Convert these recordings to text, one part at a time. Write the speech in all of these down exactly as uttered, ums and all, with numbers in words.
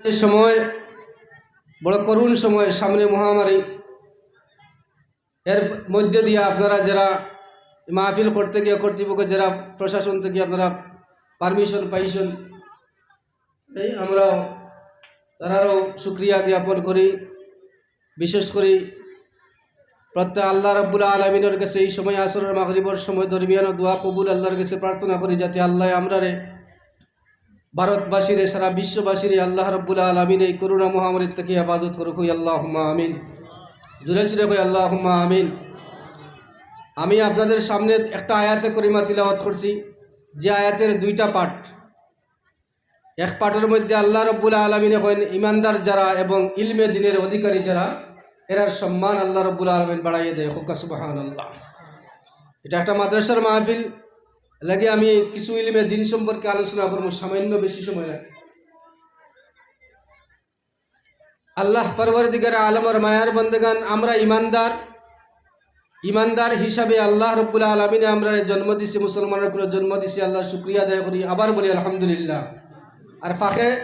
যে সময়, বড় করুণ সময়, সামনে মহামারী, এর মধ্যে দিয়া আপনারা যারা মাহফিল করতে গিয়া কর্তৃপক্ষ, যারা প্রশাসন থেকে আপনারা পারমিশন পাইছেন, এই আমরাও তারারও শুকরিয়া জ্ঞাপন করি। বিশেষ করি প্রত্যেক আল্লাহ রাব্বুল আলামিনের কাছে এই সময়, আসরের মাগরিবর সময় দরমিয়ান দোয়া কবুল আল্লাহর কাছে প্রার্থনা করি, যাতে আল্লাহ আমরারে, ভারতবাসীরে, সারা বিশ্ববাসীরে আল্লাহ রাব্বুল আলামিন এই করোনা মহামারীর থেকে হেফাজত করুক। কই আল্লাহুম্মা আমিন। জোরে জোরে কই আল্লাহুম্মা আমিন। আমি আপনাদের সামনে একটা আয়াতে করিমা তিলাওয়াত করছি, যে আয়াতের দুইটা পার্ট। এক পার্টের মধ্যে আল্লাহ রাব্বুল আলামিনে কইন, ইমানদার যারা এবং ইলমে দ্বীনের অধিকারী যারা, এরার সম্মান আল্লাহ রাব্বুল আলামিন বাড়াইয়া দেয়। কউক্কা সুবহানাল্লাহ। এটা একটা মাদ্রাসার মাহফিল, লাগে আমি কিছু ইলমে দ্বীন সম্পর্কে আলোচনা করবো, সামান্য বেশি সময় লাগে। আল্লাহ পরওয়ারদিগারে আলমর মায়ার বন্দেগান, আমরা ইমানদার, ইমানদার হিসাবে আল্লাহ রাব্বুল আলামিনে আমরারে জন্ম দিছে, মুসলমানের করে জন্ম দিছে, আল্লাহর শুকরিয়া আদায় করি। আবার বলি আলহামদুলিল্লাহ। আর ফাঁকে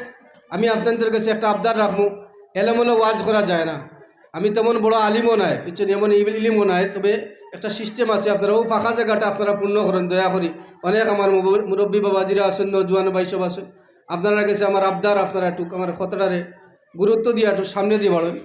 আমি আপনাদের কাছে একটা আবদার রাখমু, এলোমেলো ওয়াজ করা যায় না। আমি তেমন বড় আলিমও নাই, বুঝছেন, এমন ইল-, ইলিমও নাই, তবে একটা সিস্টেম আছে, আপনারা ও ফাঁকা জায়গাটা আপনারা পূর্ণ করেন দয়া করি। অনেক আমার মুব-, মুরব্বী বাবাজিরা আছেন, নওজোয়ান ভাই সব আছেন, আপনারার কাছে আমার আবদার, আপনারা একটু আমার কথাটারে গুরুত্ব দিয়া একটু সামনে দিয়া বাড়েন,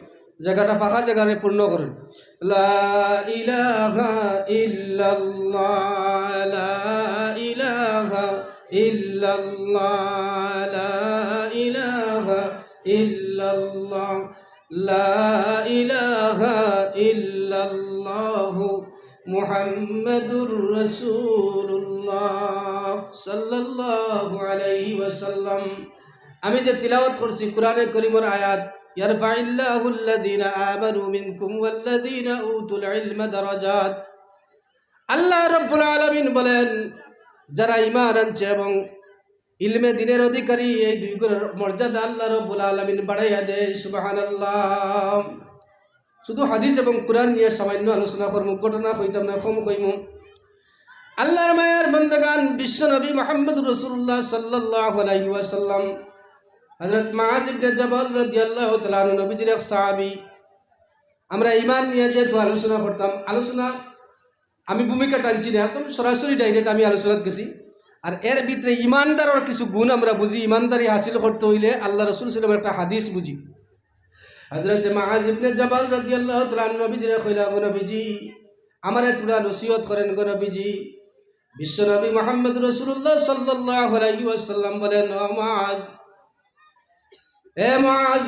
জায়গাটা ফাঁকা জায়গারে পূর্ণ করেন। লা ইলাহা ইল্লাল্লাহ, লা ইলাহা ইল্লাল্লাহ, লা ইলাহা ইল্লাল্লাহ, লা ইলাহা ইল্লাল্লাহু মুহাম্মাদুর রাসূলুল্লাহ সাল্লাল্লাহু আলাইহি ওয়াসাল্লাম। আমি যে তিলাওয়াত করছি কোরআনে করিমর আয়াত, ইয়ারফাইল্লাহুল্লাযীনা আমানু মিনকুম ওয়াল্লাযীনা উতুল ইলমা দারাজাত। আল্লাহ রাব্বুল আলামিন বলেন, যারা ঈমান আনছে এবং ইলমে দ্বীনের অধিকারী, এই দুইগুলোর মর্যাদা আল্লাহ রাব্বুল আলামিন বাড়াইয়া দেয়। সুবহানাল্লাহ। শুধু হাদিস এবং কোরআন নিয়া সামান্য আলোচনা করমু, ঘটনা কইতাম না, কম কইমু। আল্লাহর মায়ার বন্দেগান, বিশ্ব নবী মুহাম্মদুর রাসূলুল্লাহ সাল্লাল্লাহু আলাইহি ওয়াসাল্লাম, হযরত মুআজ ইবনে জাবাল রাদিয়াল্লাহু তাআলা আনহু, নবীজির এক সাহাবী। আমরা ঈমান নিয়া যেহেতু আলোচনা করতাম, আলোচনা আমি ভূমিকা টানছি না, একদম সরাসরি ডাইরেক্ট আমি আলোচনাত গেছি। আর এর ভিতরে ইমানদারর কিছু গুণ আমরা বুঝি, ইমানদারি হাসিল করতে অইলে আল্লাহ রাসূল সাল্লাল্লাহু আলাইহি ওয়াসাল্লামের একটা হাদিস বুঝি। হযরতে মুআজ ইবনে জাবাল রাদিয়াল্লাহু তাআলা আনহু নবীজিরে কইলা, "গো নবীজি, আমারে থুড়া নসিহত করেন গো নবীজি।" বিশ্ব নবী মুহাম্মদ রাসূলুল্লাহ সাল্লাল্লাহু আলাইহি ওয়াসাল্লাম বলেন, "ও মুআজ, এ মুআজ,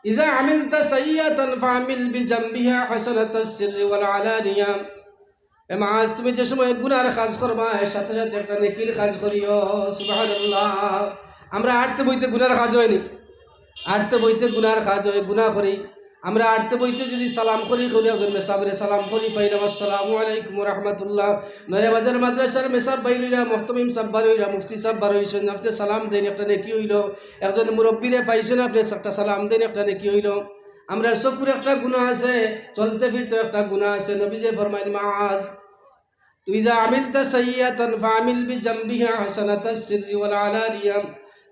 ইযা আমিলতা সাইয়্যাতান ফাআমিল বিজামবিহা হাসানাতাস সিররি ওয়াল আলানিয়া।" এ মুআজ, তুমি যে সময় গুনার কাজ করবা, এর সাথে সাথে একটা নেকির কাজ করিও। সুবহানাল্লাহ। আমরা আটতে বইতে গুনার কাজ অয়নি, আটতে বইতে গুনার কাজ অয়, গুনা করি। আমরা আটতে বইতে যদি সালাম করি, করি একজন মেসাবরে সালাম করি, পাইলাম, "আসসালামু আলাইকুম ওয়া রাহমাতুল্লাহ।" নয়াবাজার মাদ্রাসার মেসাব বাইর অইরা, মুহতামিম সাব বার অইরা, মুফতি সাব বার অইছইন, আপনে সালাম দেইন, একটা নেকি অইলো। একজন মুরব্বিরে পাইছইন, আপনে একটা সালাম দেইন, একটা নেকি অইলো। আমরার চকুর একটা গুনা আছে, চলতে ফিরতে একটা গুনা আছে। নবীজি ফরমাইন, "মুআজ, ইযা আমিলতা সাইয়্যাতান ফাআমিল বিজামবিহা হাসানাতাস সিররি ওয়াল আলানিয়া।"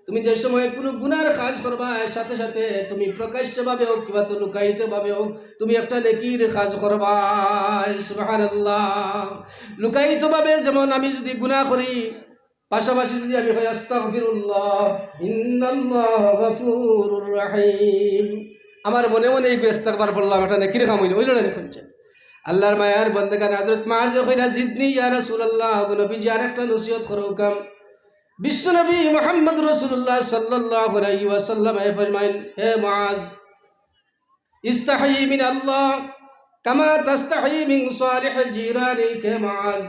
তুমি যে সময় কুনু গুনার কাজ করবা, এর সাথে সাথে তুমি প্রকাশ্যভাবে হোক কিবা তো লুকায়িতভাবে হোক, তুমি একটা নেকির কাজ করবা। সুবহানাল্লাহ। লুকায়িতভাবে যেমন আমি যদি গুনা করি, পাশাপাশি যদি আমি কই, "আস্তাগফিরুল্লাহ, ইন্নাল্লাহা গাফুরুর রাহিম", আমার মনে মনে এই ইস্তেগফার পড়লাম, একটা নেকির কাম অইলো, অইলো না নি? কইছে আল্লাহর মায়ার বন্দেগান, হযরত মুআজে কইলা, "জিদনি ইয়া রাসূলুল্লাহ, গো নবীজি, আরেকটা নসিহত করউক্কা।" বিশ্ব নবী মুহাম্মদ রাসূলুল্লাহ সাল্লাল্লাহু আলাইহি ওয়াসাল্লাম এ ফরমাইন, "হে মুআজ, ইস্তাহি মিনাল্লাহ কামা তাস্তাহি মিন সালিহি জিরানিক।" হে মুআজ,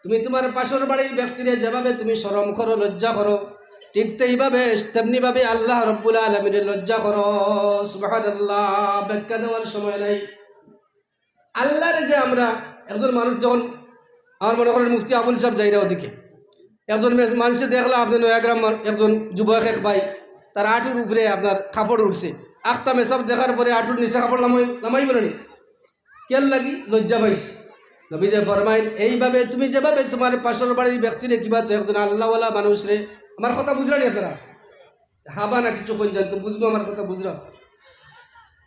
তুমি তুমার পাশর বাড়ির ব্যক্তিরে যেভাবে তুমি শরম করো, লজ্জা করো, ঠিক তেইভাবে, তেমনিভাবে আল্লাহ রাব্বুল আলামিনরে লজ্জা করো। সুবহানাল্লাহ। ব্যাখ্যা দেওয়ার সময় নাই। আল্লাহরে যে আমরা, একজন মানুষ যখন, আমার মনে করেন মুফতি আবুল সাহেব যাইরা ওদিকে, একজন মেস-, মানুষে দেখলা আপনে নয়াগ্রাম মান-, একজন যুবক এক ভাই, তার আটুর উপরে আপনার কাপড় উঠছে, আখতা মেসাব দেখার পরে আটুর নিচে কাপড় লামাই-, লামাইবো না নি? কেন লাগি? লজ্জা পাইছে। নবীজি ফরমাইন, এইভাবে তুমি যেভাবে তুমার পাশর বাড়ির ব্যক্তিরে কিবা তো একজন আল্লাহওয়ালা মানুষরে, আমার কথা বুঝলা নি আপনারা? হাবা না কিছু কইন জানতো, বুঝবো আমার কথা, বুঝরা।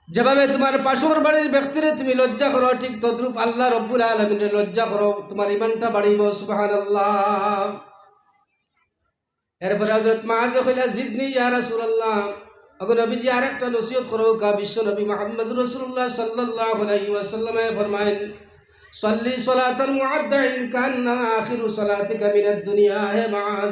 যেভাবে তুমার পাশর বাড়ির ব্যক্তিরে তুমি লজ্জা করো, ঠিক তদ্রূপ আল্লাহ রব্বুল আলামিনরে লজ্জা করো, তুমার ইমানটা বাড়িবো। সুবহানাল্লাহ। এরপরে হযরত মুআজে কইলা, "জিদনি ইয়া রাসূলুল্লাহ।" ওগো নবীজি, আরেকটা নসিহত করউক্কা। বিশ্ব নবী মুহাম্মদুর রাসূলুল্লাহ সাল্লাল্লাহু আলাইহি ওয়াসাল্লামে ফরমাইন, "সাল্লি সালাতান মুআদ্দাইন কান্না আখিরু সালাতিকা মিনাদ দুনিয়া।" হে মুআজ,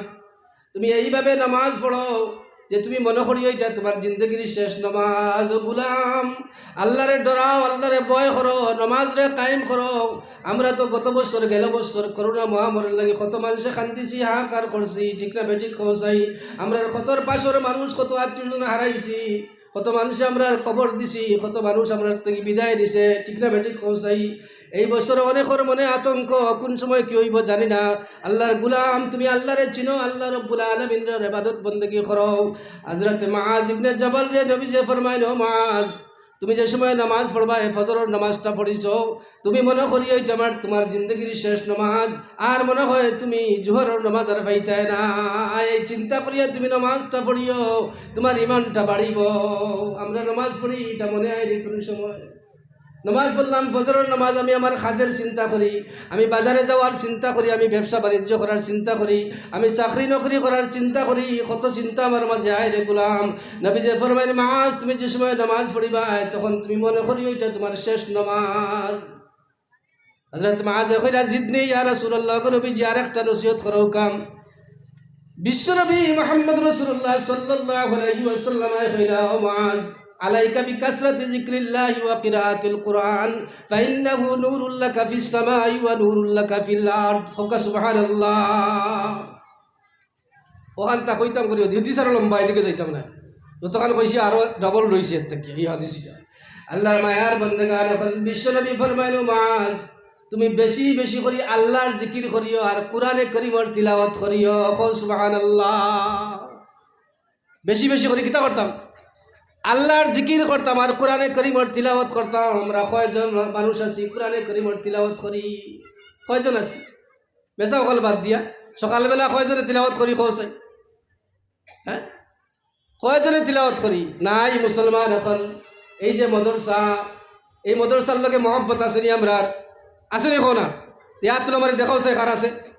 তুমি এইভাবে নামাজ পড়ো যে তুমি মনে করিও ইটা তুমার জিন্দেগির শেষ নামাজ। ও গুলাম, আল্লাহরে ডরাও, আল্লাহরে ভয় করো, নামাজরে কায়েম করো। আমরা তো গত বছর, গেল বছর করোনা মহামারীর লাগি কত মানষে কান্দিছি, হাহাকার করছি, ঠিক না বেঠিক কও চাই? আমরার কতর পাশর মানুষ, কত আত্মীয় স্বজন হারাইছি, কত মানষে আমরার কবর দিছি, কত মানুষ আমরার থাকি বিদায় দিছে, ঠিক না বেঠিক কও চাই? এই বছর অনেকর মনে আতঙ্ক, কুন সময় কি অইবো জানি না। আল্লাহর গুলাম, তুমি আল্লাহরে চিনো, আল্লাহ রব্বুল আলামিনর ইবাদত বন্দেগি করো। হযরত মুআজ ইবনে জাবালরে নবীজিয়ে ফরমাইন, "ও মুআজ, তুমি যে সময় নামাজ পড়বায়, ফজরর নামাজটা পড়িছো, তুমি মনে করিও ইটা আমার, তুমার জিন্দেগির শেষ নামাজ, আর মনে হয় তুমি জোহরর নামাজ আর পাইতায় না। এই চিন্তা করিয়া তুমি নামাজটা পড়িও, তুমার ইমানটা বাড়িবো।" আমরা নামাজ পড়ি, ইটা মনে অয়নি কুনু সময়? নামাজ পড়লাম, ফজরর নামাজ, আমি আমার কাজের চিন্তা করি, আমি বাজারে যাওয়ার চিন্তা করি, আমি ব্যবসা বাণিজ্য করার চিন্তা করি, আমি চাকরি নকরি করার চিন্তা করি, কত চিন্তা আমার মাঝে আয় রে গুলাম। নবীজিয়ে ফরমাইন, "মুআজ, তুমি যে সময় নামাজ পড়িবায়, তখন তুমি মনে করিও ইটা তুমার শেষ নামাজ।" হযরত মুআজে কইলা, "জিদনি ইয়া রাসূলুল্লাহ।" ওগো নবীজি, আরেকটা নসিহত করউক্কা। বিশ্বনবী মুহাম্মদ রাসূলুল্লাহ সাল্লাল্লাহু আলাইহি ওয়াসাল্লামে কইলা, "ও মুআজ, আলাইকা বিকাসরাতি যিকরিল্লাহি ওয়া কিরাআতিল কুরআন, ফাইন্নাহু নূরুল লাকা ফিস সামাই ওয়া নূরুল লাকা ফিল আরদ।" কউক্কা সুবহানাল্লাহ। অখানতা কইতাম করি, অদি, অদি সারা লম্বা, এদিকে যাইতাম না। যতখান কইছি আরো ডাবল রইছে এর থাকি, এই হাদিসটা। আল্লাহর মায়ার বন্দেগান, অখন বিশ্বনবী ফরমাইন, "ও মুআজ, তুমি বেশি বেশি করি আল্লাহর জিকির করিও আর কোরআনে করিমর তিলাওয়াত করিও।" কও সুবহানাল্লাহ। বেশি বেশি করি কিতা করতাম? আল্লাহর জিকির করতাম আর কোরআনে করিমর তিলাওয়াত করতাম। আমরা কয়জন মানুষ আছি কোরআনে করিমর তিলাওয়াত করি? কয়জন আছি? মেসাব অকল বাদ দিয়া সকালবেলা কয়জনে তিলাওয়াত করি কও চাই? হ্যাঁ, কয়জনে তিলাওয়াত করি? নাই মুসলমান অকল। এই যে মাদ্রাসা, এই মাদ্রাসার লগে মহব্বত আছে নি আমরার? আছে নি কও না? ইয়াত তুলো মারি দেখাও চাই কার আছে।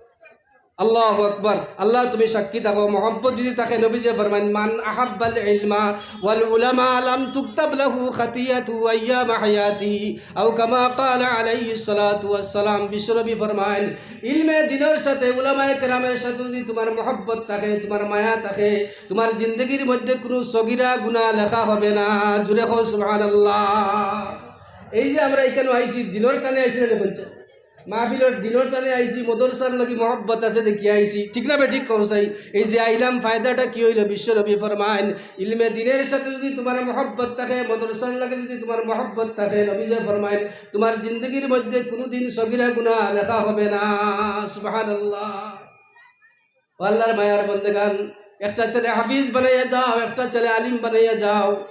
আল্লাহু আকবার। আল্লাহ তুমি সাক্ষী থাকো, মহব্বত যদি থাকে, নবীজিয়ে ফরমাইন, "মান আহাব্বাল ইলমা ওয়াল উলামা লাম তুকতাব লাহু খাতিয়াতু আইয়ামা হায়াতিহি।" আও কামা ক্বালা আলাইহিস সালাতু ওয়াস সালাম, বিশ্বনবী ফরমাইন, ইলমে দ্বীনর সাথে, উলামায়ে কেরামের সাথে যদি তুমার মহব্বত থাকে, তুমার মায়া থাকে, তুমার জিন্দেগির মধ্যে কুনু সগিরা গুনাহ লেখা হবে না। জুরে কও সুবহানাল্লাহ। এই যে আমরা ইখানো আইছি, দ্বীনর টানে আইছি না রে বলছে? মাহফিলর দ্বীনর টানে আইছি, মাদ্রাসার লাগি মহব্বত আছে দেখিয়া আইছি, ঠিক না বেঠিক কও চাই? এই যে আইলাম, ফায়দাটা কি অইলো? বিশ্বনবী ফরমাইন, ইলমে দ্বীনর সাথে যদি তুমার মহব্বত থাকে, মাদ্রাসার লগে যদি তুমার মহব্বত থাকে, নবীজিয়ে ফরমাইন, তুমার জিন্দেগির মধ্যে কুনুদিন সগিরা গুনাহ লেখা হবে না। সুবহানাল্লাহ। ও আল্লাহর মায়ার বন্দেগান, একটা ছেলে হাফিজ বানাইয়া যাও, একটা ছেলে আলিম বানাইয়া যাও।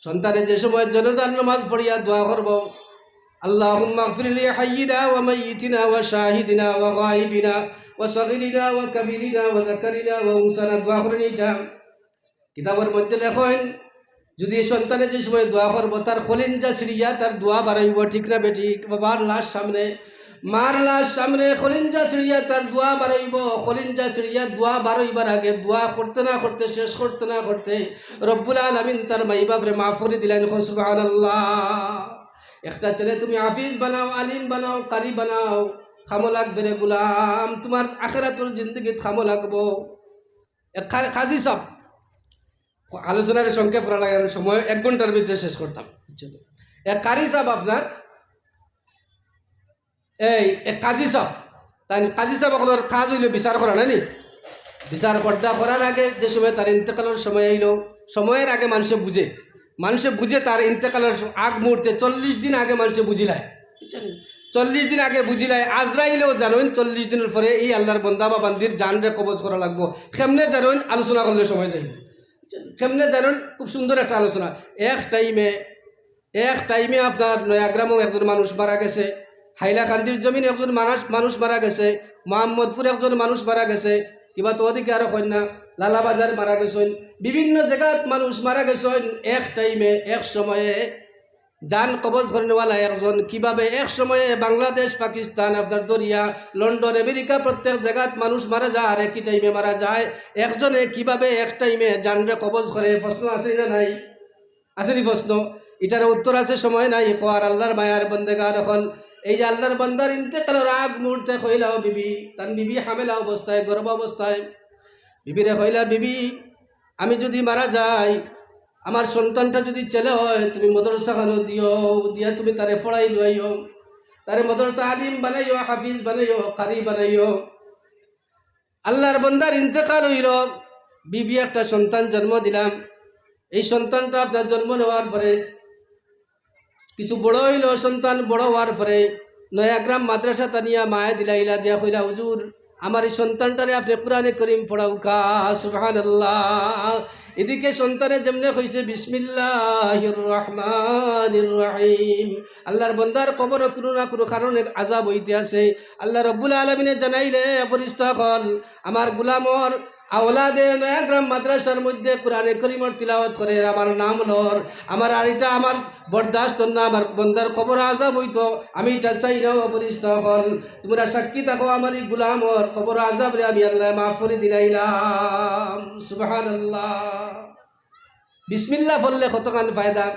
সন্তানে যে সময় জানাজার নামাজ পড়িয়া দোয়া করবো, "আল্লাহুম্মা গফির লি হাইয়িনা ওয়া মাইয়িতিনা ওয়া শাহিদিনা ওয়া গায়িবিনা ওয়া সগিরিনা ওয়া কাবিরিনা ওয়া যাকারিনা ওয়া উনসানা", দোয়া করইন ইটা। কিতাবর মধ্যে লেখইন, যদি সন্তানে যে সময় দোয়া করবো, তার কলিঞ্জা ছিড়িয়া তার দোয়া বারইবো, ঠিক না বেঠিক? বাবার লাশ সামনে, মার লাশ সামনে, কলিঞ্জা ছিড়িয়া তার দোয়া বারইবো। কলিঞ্জা ছিড়িয়া দোয়া বারইবার আগে, দোয়া করতে না করতে, শেষ করতে না করতে, রব্বুল আলামিন তার মাই বাপরে মাফ করি দিলাইন। কও সুবহানাল্লাহ। একটা ছেলে তুমি হাফিজ বানাও, আলিম বানাও, কারি বানাও, কামো লাগবে রে গুলাম, তুমার আখেরাতর জিন্দেগিত কামো লাগবো। এক কা-, কাজী সাব, আলোচনার সংক্ষেপ করা লাগে, কারণ সময় এক ঘন্টার ভিতরে শেষ করতাম, বুঝছো তো? এক কারি সাব আপনার, এই এক কাজী সাব, তাইন কাজী সাব অকলর কাজ অইলো বিচার করা, না নি? বিচার পর্দা করার আগে যে সময় তার ইন্তেকালর সময় আইলো, সময়ের আগে মানষে বুঝে, মানষে বুঝে তার ইন্তেকালর স-, আগ মুহূর্তে চল্লিশ দিন আগে মানষে বুঝিলায়, বুঝছো নি? চল্লিশ দিন আগে বুঝিলায়, আজরাইলেও জানইন চল্লিশ দিনর পরে এই আল্লাহর বন্দা বা বান্দির জানরে কবজ করা লাগবো। কেমনে জানইন? আলোচনা করলে সময় যাইবো। কেমনে জানইন? খুব সুন্দর একটা আলোচনা। এক টাইমে, এক টাইমে আপনার নয়াগ্রামও একজন মানুষ মারা গেছে, হাইলাকান্দির জমিনে একজন মানুষ, মানুষ মারা গেছে, মোহাম্মদপুর একজন মানুষ মারা গেছে, কিবা তো ওদিকে আরো কইন না, লালাবাজার মারা গেছইন, বিভিন্ন জাগাত মানুষ মারা গেছইন। এক টাইমে, এক সময়ে জান কবজ করনেওয়ালা একজন কিভাবে এক সময়ে বাংলাদেশ, পাকিস্তান, আপনার দরিয়া, লন্ডন, আমেরিকা, প্রত্যেক জাগাত মানুষ মারা যায়, আর একই টাইমে মারা যায়। একজনে কিভাবে এক টাইমে জানরে কবজ করে? প্রশ্ন আছে না নাই? আছে নি প্রশ্ন? ইটার উত্তর আছে, সময় নাই। কওয়ার আল্লাহর মায়ার বন্দেগান অকল, এই যে আল্লাহর বন্দার ইন্তেকালর আগ মুহূর্তে কইলা, "ও বিবি", তান বিবি হামেলা অবস্থায়, গর্ভ অবস্থায়, বিবিরে কইলা, "বিবি, আমি যদি মারা যাই, আমার সন্তানটা যদি ছেলে হয়, তুমি মাদ্রাসা খানো দিও, দিয়া তুমি তারে পড়াই লইও, তারে মাদ্রাসা আলিম বানাইও, হাফিজ বানাইও, কারি বানাইও।" আল্লাহর বন্দার ইন্তেকাল অইল, বিবি একটা সন্তান জন্ম দিলাম। এই সন্তানটা আপনার জন্ম নেওয়ার পরে কিছু বড় অইল, সন্তান বড় হওয়ার পরে নয়াগ্রাম মাদ্রাসাত আনিয়া মায়ে দিলাইলা, দিয়া কইলা, "হুজুর, আমার এই সন্তানটারে আপনে কোরআনে করিম পড়াউক্কা।" সুবহানাল্লাহ। এদিকে সন্তানে যেমনে কইছে, "বিসমিল্লাহির রহমানির রহিম", আল্লাহর বন্দার কবরো কুনু না কুনু কারণে আজাব অইতে আছে। আল্লাহ রব্বুল আলামিনে জানাইলে, ফিরিস্তা অকল, আমার গুলামর আওলাদে নয়াগ্রাম মাদ্রাসার মধ্যে কোরআনে করিমর তিলাওয়াত করের, আমার নাম লর, আমার আর ইটা আমার বরদাস্ত না, আমার বন্দার কবর আজাব অইতো, আমি ইটা চাই না। ও ফিরিস্তা অকল, তুমরা সাক্ষী থাকো, আমার ই গুলামর কবর আজাবরে আমি আল্লায় মাফ করি দিলাইলাম। সুবহানাল্লাহ। বিসমিল্লাহ পড়লে কতখান ফায়দা।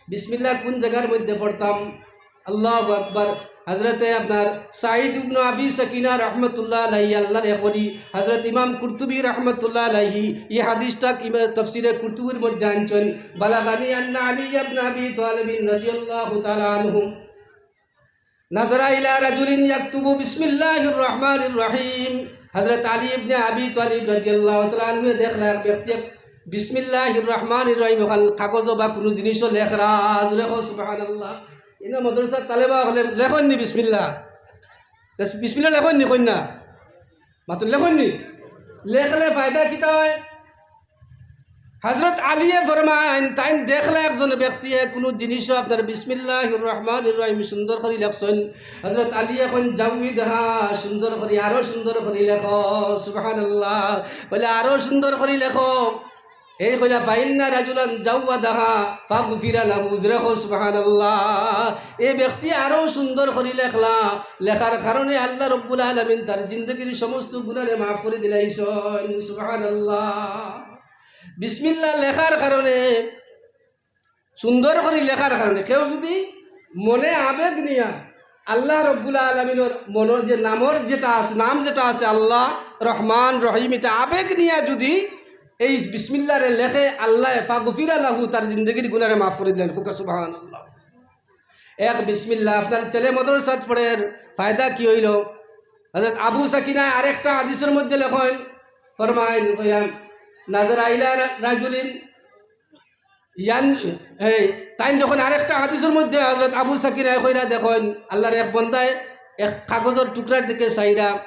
বিসমিল্লাহ কুন জাগার মধ্যে পড়তাম? আল্লাহু আকবার। হযরতে আপনার সাঈদ ইবনে আবি সাকিনা রহমতুল্লাহ আলাইহি, আল্লাহর এক ওলি, হযরত ইমাম কুরতুবী রহমতুল্লাহ আলাইহি ই হাদিসটা ইমা-, তফসিরে কুরতুবীর মধ্যে আনছইন, "বালাগানি আন্না আলী ইবনে আবি তালিব রাদিয়াল্লাহু তাআলা আনহু নাজারা ইলা রাজুলিন ইয়াকতুবু বিসমিল্লাহির রহমানির রহিম।" হযরত আলী ইবনে আবি তালিব রাদিয়াল্লাহু তাআলা আনহু দেখলা এক ব্যক্তি বিসমিল্লাহির রহমানির রহিম অখান কাগজো বা কুনু জিনিসো লেখরা। জোরে কও সুবহানাল্লাহ। ইনো মাদ্রাসার তালেবা অকলে লেখইন নি বিসমিল্লাহ? বিস-, বিসমিল্লাহ লেখইন নি, কইন না? মাতুন লেখইন নি? লেখলে ফায়দা কিতা অয়? হযরত আলীয়ে ফরমাইন, তাইন দেখলা একজন ব্যক্তিয়ে কুনু জিনিসো আপনার বিসমিল্লাহির রহমানির রহিম সুন্দর করি লেখছইন। হযরত আলীয়ে কইন, "জাউইদহা, সুন্দর করি, আরো সুন্দর করি লেখো।" সুবহানাল্লাহ। বলে, "আরো সুন্দর করি লেখো।" এই কইলা, "ফাইন্না রাজুলান জাওয়াদাহা ফাগুফিরা লাহু।" জোরে কও সুবহানাল্লাহ। এই ব্যক্তি আরো সুন্দর করি লেখলা, লেখার কারণে আল্লাহ রব্বুল আলামিন তার জিন্দেগির সমস্ত গুনারে মাফ করি দিলাইছইন। সুবহানাল্লাহ। বিসমিল্লাহ লেখার কারণে, সুন্দর করি লেখার কারণে কেউ যদি মনে আবেগ নিয়া আল্লাহ রব্বুল আলামিনর মনর যে নামর যেটা আছে, নাম যেটা আছে আল্লাহ রহমান রহিম, ইটা আবেগ নিয়া যদি এই বিসমিল্লাহরে লেখে, আল্লাহ ফাগুফিরা লাহু, তার জিন্দেগির গুনারে মাফ করি দিলাইন। কউক্কা সুবহানাল্লাহ। এক বিসমিল্লাহ আপনার ছেলে মাদ্রাসাত পড়ের, ফায়দা কি অইলো? হযরত আবু সাকিনায় আরেকটা হাদিসর মধ্যে লেখইন, ফরমাইন, কইলাম, "নাজারা ইলা রা-, রাজুলিন ইয়ান-", এই, তাইন যখন আরেকটা হাদিসর মধ্যে হযরত আবু সাকিনায় কইরা দেখইন, আল্লাহর এক বন্দায় এক কাগজর টুকরার দিকে চাইরা,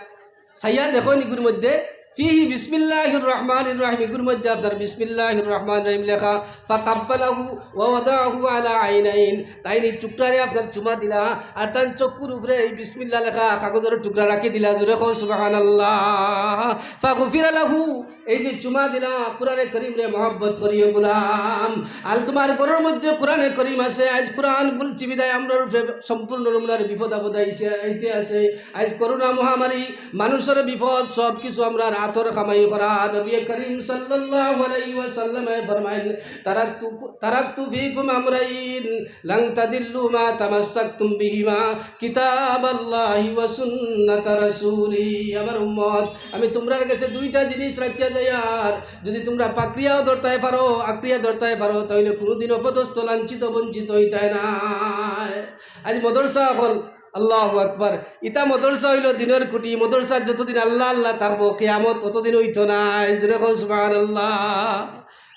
চাইয়া দেখইন ইগুর মধ্যে, "ফিহি বিসমিল্লাহির রহমানির রহিম", ইগুর মধ্যে আপনার বিসমিল্লাহির রহমানির রহিম লেখা, "ফাকাব্বালাহু ওয়া ওয়াদাআহু আলা আইনাইন", তাইন ই টুকরারে আপনার চুমা দিলা, আর তান চক্ষুর উপরে এই বিসমিল্লাহ লেখা কাগজর টুকরা রাখি দিলা। জোরে কও সুবহানাল্লাহ। "ফাগুফিরা লাহু", এই যে চুমা দিলা, কোরআনে করিমরে মহব্বত করিও গুলাম। আর তুমার ঘরর মধ্যে কোরআনে করিম আছে, আইজ কোরআন খুলছি বিদায় আমরার উপরে সম্পূর্ণ নমুনার বিপদ আপদ আইছে, আইতে আছে। আইজ করোনা মহামারী, মানুষর বিপদ, সব কিছু আমরার আতর কামাই করা। নবী করিম সাল্লাল্লাহু আলাইহি ওয়াসাল্লামে ফরমাইন, "তারাকতু, তারাকতু ফিকুম আমরাইন, লান তাদিল্লু মা তামাসসাকতুম বিহিমা, কিতাবাল্লাহি ওয়া সুন্নাতা রাসূলি।" আমার উম্মত, আমি তুমরার গেছে দুইটা জিনিস রাখিয়া যাইয়ার, যদি তুমরা পাকড়িয়াও ধরতায় পারো, আঁকড়িয়া ধরতায় পারো, তাইলে কুনুদিন অপদস্থ, লাঞ্ছিত, বঞ্চিত অইতায় নায়। আইজ মাদ্রাসা অকল, আল্লাহু আকবার, ইতা মাদ্রাসা অইলো দিনর খুঁটি, মাদ্রাসাত যতদিন আল্লাহ আল্লাহ থাকবো, কিয়ামত অতদিন অইতো নায়। জোরে কও সুবহানাল্লাহ।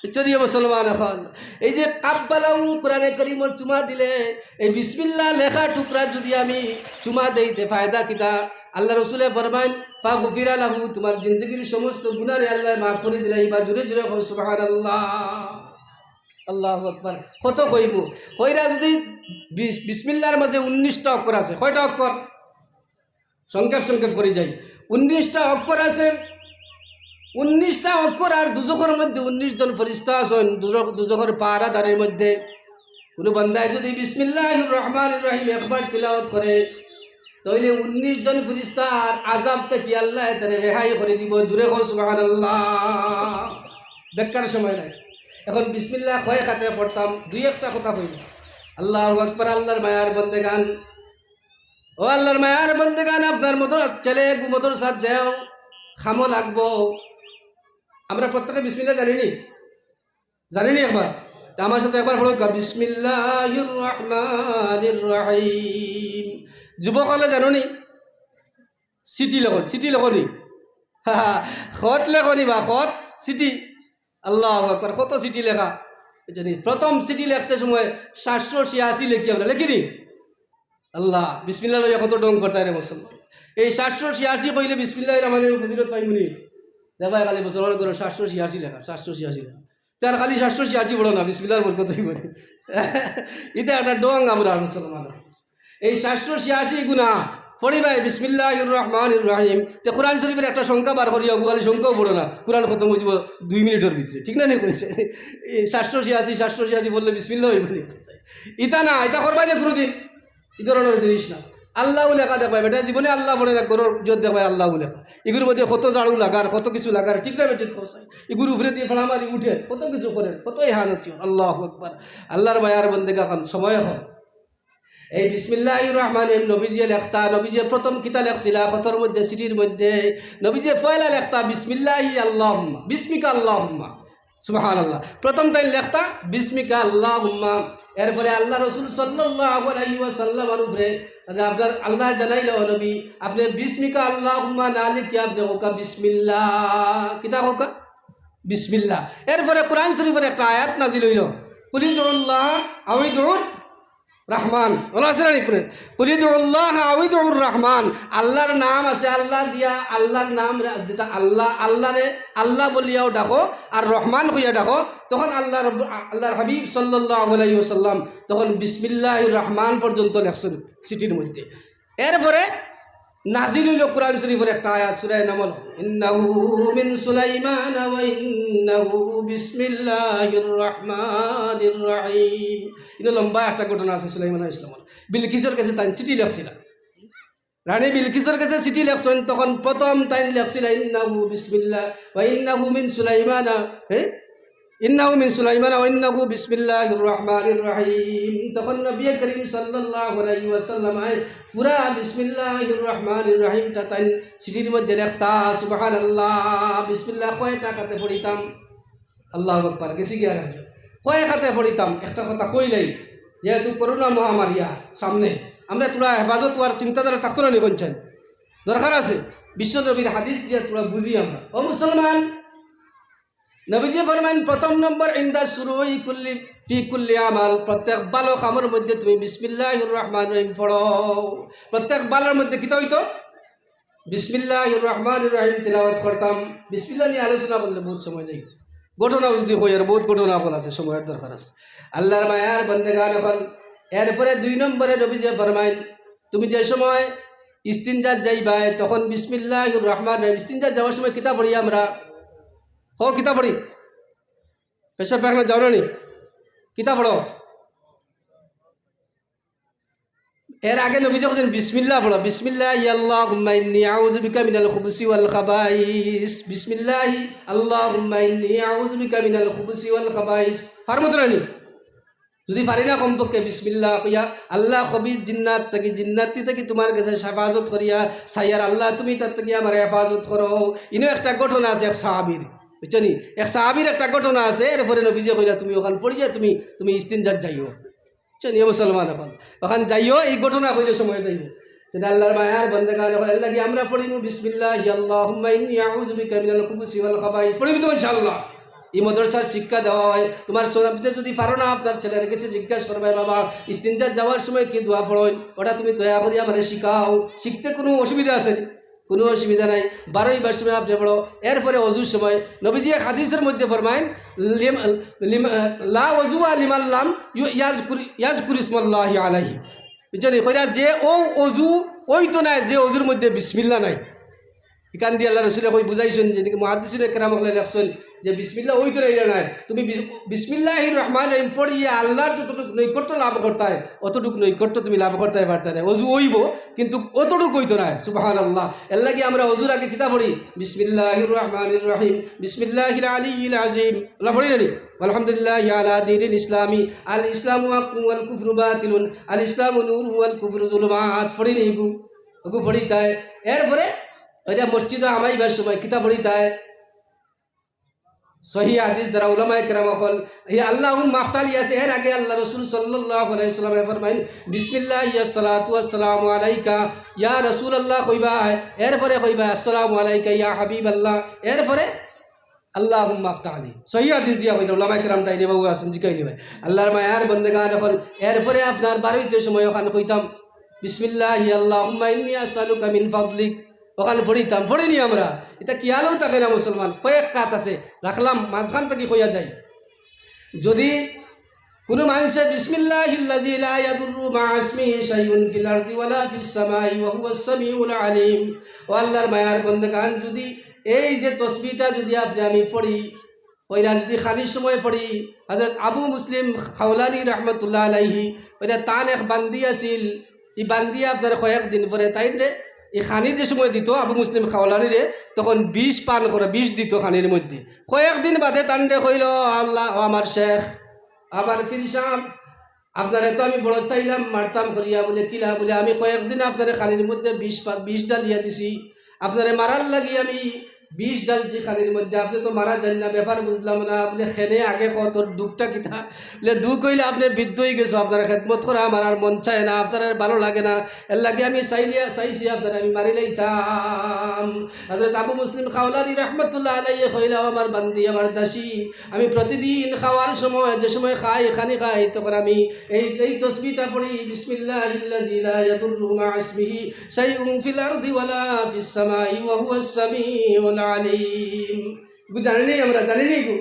বুঝছো নি মুসলমান অকল? এই যে কাব্বালাহু, কোরআনে করিমর চুমা দিলে, এই বিসমিল্লাহ লেখা টুকরা যদি আমি চুমা দেই, তে ফায়দা কিতা? আল্লাহ রসুলে ফরমাইন, "ফাগুফিরা লাহু", তুমার জিন্দেগির সমস্ত গুনারে আল্লায় মাফ করি দিলাইবা। জোরে জোরে কও সুবহানাল্লাহ। আল্লাহু আকবার। কত কইমু? কইরা যদি বিস-, বিসমিল্লাহর মাঝে উনিশটা অক্ষর আছে, কয়টা অক্ষর? সংক্ষেপ সংক্ষেপ করি যাই। উনিশটা অক্ষর আছে। উনিশটা অক্ষর আর দুজখর মধ্যে উনিশ জন ফিরিস্তা আছইন, দুজখ, দুজখর পাহারাদারের মধ্যে। কুনু বান্দায় যুদি বিসমিল্লাহির রহমানির রহিম একবার তিলাওয়াত করে, তাইলে উনিশ জন ফিরিস্তার আযাব থাকি আল্লায় তারে রেহাই করি দিবো। জুরে কও সুবহানাল্লাহ। ব্যাখ্যার সময় নাই। এখন বিসমিল্লাহ কয় খাতে পড়তাম, দুই একটা কথা কইমু। আল্লাহু আকবার, আল্লাহর মায়ার বন্দেগান, ও আল্লাহর মায়ার বন্দেগান, আপনার মতো ছেলে গু মাদ্রাসাত দেও, কামো লাগবো। আমরা প্রত্যেকে বিসমিল্লাহ জানিনি? জানিনি একবার? তে আমার সাথে একবার পড়ো, বিসমিল্লাহির রহমানির রহিম। যুবক অকলে জানোনি? চিঠি লেখো, চিঠি লেখোনি? খত লেখোনি বা খত, চিঠি। আল্লাহু আকবার, কত চিঠি লেখা। জানি, প্রথম চিঠি লেখতে সময় সাতশো ছিয়াশি লেখি আমরা, লেখিনি? আল্লাহ, বিসমিল্লাহ লইয়া কত ঢং করতায় রে মুসলমান। এই সাতশো ছিয়াশি কইলে বিসমিল্লাহির রহমানির রহিম ফজিলত পাইমুনি? দেখবায় খালি মুসলমান করে সাতশো ছিয়াশি লেখা, সাতশো ছিয়াশি লেখা। তার খালি সাতশো ছিয়াশি পড়ো না, বিসমিল্লাহর বরকত অইবো নি। ইটা একটা ঢং আমরা মুসলমান। এই সাতশো ছিয়াশি গুনা পড়িবায় বিসমিল্লাহির রহমানির রহিম। তে কোরআন শরীফের একটা সংখ্যা বার করিয়া, অগু খালি সংখ্যাও পড়ো না, কোরআন খতম অইযিবো দুই মিনিটর ভিতরে, ঠিক না নি কইছে? এই সাতশো ছিয়াশি, সাতশো ছিয়াশি পড়লে বিসমিল্লাহ অইবো নি? ইতা না, ইতা করবায় না কুনুদিন। ই ধরনর জিনিস না। আল্লাহু লেখা দেখবায়, বেটা জীবনে আল্লাহ পড়ে না, ঘরর যত দেখবায় আল্লাহু লেখা। ইগুর মধ্যে কত ঝাড়ু লাগার, কত কিছু লাগার, ঠিক না বেঠিক? ইগুর উপরে দি ফাড়া মারি উঠে, কত কিছু করে, কত এহান অইছে। আল্লাহু আকবার। আল্লাহর মায়ার বন্দেগান, সময় অখন। এই বিসমিল্লাহির রহমানির রহিম নবীজিয়ে লেখতা, নবীজিয়ে প্রথম কিতা লেখছিলা, খতর মধ্যে, চিঠির মধ্যে, নবীজিয়ে পয়লা লেখতা, বিসমিল্লাহি আল্লাহুম্মা, বিসমিকা আল্লাহুম্মা। সুবহানাল্লাহ। প্রথম তাইন লেখতা, বিসমিকা আল্লাহুম্মা। এরপরে আল্লাহ রসুল সাল্লাল্লাহু আলাইহি ওয়াসাল্লামর উপরে, যে আপনার আল্লাহ জানাইলা, "ও নবী, আপনে বিসমিকা আল্লাহুম্মা না লেখিয়া আপনে কউক্কা বিসমিল্লাহ।" কিতা কউক্কা? বিসমিল্লাহ। এরপরে কোরআন শরীফর একটা আয়াত নাজিল অইলো, "কুলিদুল্লাহ আউদুর রহমান।" ওলা আছে না নি? "কুলিদুল্লাহ আউদুর রহমান।" আল্লাহর নাম আছে, আল্লাহ দিয়া, আল্লাহর নাম রা-, যেটা আল্লাহ, আল্লাহরে আল্লাহ বলিয়াও ডাকো, আর রহমান কইয়া ডাকো, তখন আল্লাহ রব-, আল্লাহর হাবিব সাল্লাল্লাহু আলাইহি ওয়াসাল্লাম তখন বিসমিল্লাহির রহমান পর্যন্ত লেখছইন চিঠির মধ্যে। এরপরে নাজিল অইলো কোরআন শরীফর একটা আয়াত, সূরা নামল, "ইন্নাহু মিন সুলাইমান ওয়া ইন্নাহু বিসমিল্লাহির রহমানির রহিম।" ইনো লম্বা একটা ঘটনা আছে সুলাইমান আলাইহিস সালামর। বিলকিসর গেছে তাইন চিঠি লেখছিলা। রানী বিলকিসর গেছে চিঠি লেখছইন, তখন প্রথম তাইন লেখছিলা, "ইন্নাহু বিসমিল্লাহ ওয়া ইন্নাহু মিন সুলাইমানা", হ্যাঁ? "ইন্নাহু মিন সুলাইমানা ওয়া ইন্নাহু বিসমিল্লাহির রহমানির রহিম।" তখন নবী করিম সাল্লাল্লাহু আলাইহি ওয়াসাল্লাম আয় পুরা বিসমিল্লাহির রহমানির রহিমটা তাইন চিঠির মধ্যে লেখতা, সুবহানাল্লাহ, বিসমিল্লাহ কয়টা খাতে পড়িতাম? আল্লাহু আকবার, গেছি গিয়া রাখি। কয় খাতে পড়িতাম? একটা কথা কইলাই, যেহেতু করোনা মহামারী আর সামনে, আমরা থুড়া হেফাজত অওয়ার চিন্তাধারা থাকতো না নি, কইনচাইন? দরকার আছে। বিশ্ব নবীর হাদিস দিয়া থুড়া বুঝি আমরা। ও মুসলমান, নবীজি ফরমাইন, প্রথম নম্বর, ইনদা শুরুই কুল্লি, ফি কুল্লি আমাল, প্রত্যেক ভালো কামর মধ্যে তুমি বিসমিল্লাহির রহমানির রহিম পড়ো। প্রত্যেক ভালোর মধ্যে কিতা অইতো? বিসমিল্লাহির রহমানির রহিম তিলাওয়াত করতাম। বিসমিল্লাহ নিয়া আলোচনা করলে বউত সময় যাইবো। ঘটনা যুদি কই আর বউত ঘটনা অকল আছে, সময়র দরকার আছে। আল্লাহর মায়ার বন্দেগান অকল। এরপরে দুই নম্বরে নবীজি ফরমাইন, তুমি যে সময় ইস্তিনজাত যাইবায়, তখন বিসমিল্লাহির রহমানির রহিম, ইস্তিনজাত যাওয়ার সময় কিতা পড়ি আমরা? কও, কিতা পড়ি? পেশাব পায়খানা যাও না নি? কিতা পড়ো? এর আগে নবীজি কইছইন, "বিসমিল্লাহ পড়ো, বিসমিল্লাহি আল্লাহুম্মা ইন্নী আউযু বিকা মিনাল খুবুসি ওয়াল খাবাইস, বিসমিল্লাহি আল্লাহুম্মা ইন্নী আউযু বিকা মিনাল খুবুসি ওয়াল খাবাইস।" পারমু তো না নি? যুদি পারি না, কমপক্ষে বিসমিল্লাহ কইয়া, "আল্লাহ, খবিস জিন্নাত থাকি, জিন্নাতি থাকি তুমার গেছে হেফাজত করিয়া চাইয়ার, আল্লাহ, তুমি তার থাকি আমারে হেফাজত করো।" ইনো একটা ঘটনা আছে এক সাহাবীর, বুঝছো নি? এক সাহাবীর একটা ঘটনা আছে, এরপরে নবীজি কইলা, "তুমি অখান পড়িয়া তুমি, তুমি ইস্তিনজাত যাইও।" বুঝছো নি, মুসলমান অকল? অখান যাইও, এই ঘটনা কইলে সময় যাইবো। যেন আল্লাহর মায়ার বন্দেগান অকল, এরলাগি আমরা পড়িমু, "বিসমিল্লাহি আল্লাহুম্মা ইন্নী আউযু বিকা মিনাল খুবুসি ওয়াল খাবাইস।" পড়িমু তো ইনশাআল্লাহ। ই মাদ্রাসার শিক্ষা দেওয়া অয়। তুমার ছেলে, আপনে যুদি পারো না, আপনার ছেলের গেছে জিজ্ঞাসা করবায়, "বাবা, ইস্তিনজাত যাওয়ার সময় কি দোয়া পড়ইন? ওটা তুমি দয়া করি আমারে শিখাও।" শিখতে কুনু অসুবিধা আছে নি? কুনু অসুবিধা নাই। বারোই বার সময় আপনে পড়ো। এরপরে অজুর সময় নবীজি এক হাদিসর মধ্যে ফরমাইন, লিম-, লিম-, "লা ওযুআ লিমান লাম ইউ-, ইয়াজকুর, ইয়াজকুর ইসমাল্লাহি আলাইহি।" বুঝছো নি? কইরা যে অউ অজু অইতো নায়, যে অজুর মধ্যে বিসমিল্লাহ নাই। ইখান দি আল্লার রসুলে কই বুঝাইছইন, যে নাকি মুহাদ্দিসিনে কেরাম অকলে লেখছইন যে বিসমিল্লাহ অইতো নায়, ইলা নায়। তুমি বিস-, বিসমিল্লাহির রহমানির রহিম পড়িয়া আল্লার যতটুক নৈকট্য লাভ করতায়, অতটুক নৈকট্য তুমি লাভ করতায় পারতায় নায়। অজু অইবো, কিন্তু অতটুক অইতো নায়। সুবহানাল্লাহ। এরলাগি আমরা অজুর আগে কিতা পড়ি? বিসমিল্লাহির রহমানির রহিম, বিসমিল্লাহিল আলিয়্যিল আযীম। অলা পড়ি না নি? আলহামদুলিল্লাহি আলা দীনিল ইসলামি, আল ইসলামু হাক্কুন ওয়াল কুফরু বাতিলুন, আল ইসলামু নূরুন ওয়াল কুফরু যুলুমাত। পড়ি নি ইগু? ইগু পড়িতায়। এরপরে ওইটা মসজিদো হামাইবার সময় কিতা পড়িতায়? সহি হাদিস দ্বারা উলামায়ে কেরাম অকল, এই আল্লাহুম্মা আফতাহ আলী আছে, এর আগে আল্লার রসুল সাল্লাল্লাহু আলাইহি ওয়াসাল্লামে ফরমাইন, "বিসমিল্লাহ, ইয়া সালাতু ওয়া সালামু আলাইকা, ইয়া রাসূলুল্লাহ" কইবায়, এরপরে কইবায়, "আসসালামু আলাইকা, ইয়া হাবিবাল্লাহ", এরপরে "আল্লাহুম্মা আফতাহ আলী।" সহি হাদিস দিয়া কইরা, উলামায়ে কেরাম ডাইনে বাউয়ে আছইন, জিকাইলিবায়। আল্লার মায়ার বন্দেগান অকল, এরপরে আপনার বারইতে সময় অখান কইতাম, "বিসমিল্লাহি আল্লাহুম্মা ইন্নী আসআলুকা মিন ফাদলিক।" অখান পড়িতাম, পড়ি নি আমরা? ইতা খিয়ালও থাকে না মুসলমান। কয়েক কাত আছে, রাখলাম, মাঝখান থাকি কইয়া যাই। যদি কুনু মানষে বিসমিল্লাহিল্লাযী লা ইয়াদুররু মাআ ইসমিহি শাইউন ফিল আরদি ওয়ালা ফিস সামাই ওয়া হুয়াস সামিউল আলিম। ও আল্লার মায়ার বন্দেগান, যদি এই যে তসবিটা যদি আপনে আমি পড়ি, ওইটা যদি খানির সময় পড়ি, হযরত আবু মুসলিম খাওলানি রহমতুল্লাহ আলাইহি, ওইটা তান এক বান্দি আছিল, ই বান্দি আপনার কয়েকদিন পরে তাইনরে ই খানি যে সময় দিত আবু মুসলিম খাওলানিরে, তখন বিষ পান করে, বিষ দিত খানির মধ্যে। কয়েকদিন বাদে তানরে কইল, "আল্লাহ, ও আমার শেখ, আমার পীর সাহেব, আপনারে তো আমি বড় চাইলাম, মারতাম করিয়া।" বলে, "কিলা?" বলে, "আমি কয়েকদিন আপনারে খানির মধ্যে বিষ পা-, বিষ ডালিয়া দিছি, আপনারে মারার লাগি আমি বিষ ডালছি খানির মধ্যে, আপনে তো মারা যাইন না, ব্যাপার বুঝলাম না।" বলে, "কেনে আগে কও, তোর দুখটা কিতা?" বলে, "দুখ অইলে আপনে বৃদ্ধ অইগেছো, আপনার খেদমত করা আমার আর মন চায় না, আপনার আর ভালো লাগে না, এরলাগি আমি চাইলিয়া, চাইছি আপনারে আমি মারি লাইতাম।" হযরত আবু মুসলিম খাওলানি রহমতুল্লাহ আলাইহি কইলা, "ও আমার বান্দি, আমার দাসী, আমি প্রতিদিন খাওয়ার সময়, যে সময় খাই, খানি খাই, তখন আমি এই, এই তসবিটা পড়ি, বিসমিল্লাহিল্লাযী লা ইয়াদুররু মাআ ইসমিহি শাইউন ফিল আরদি ওয়ালা ফিস সামাই ওয়া হুয়াস সামিউল আলিম।" ইগু জানি নি আমরা, জানি নি ইগু?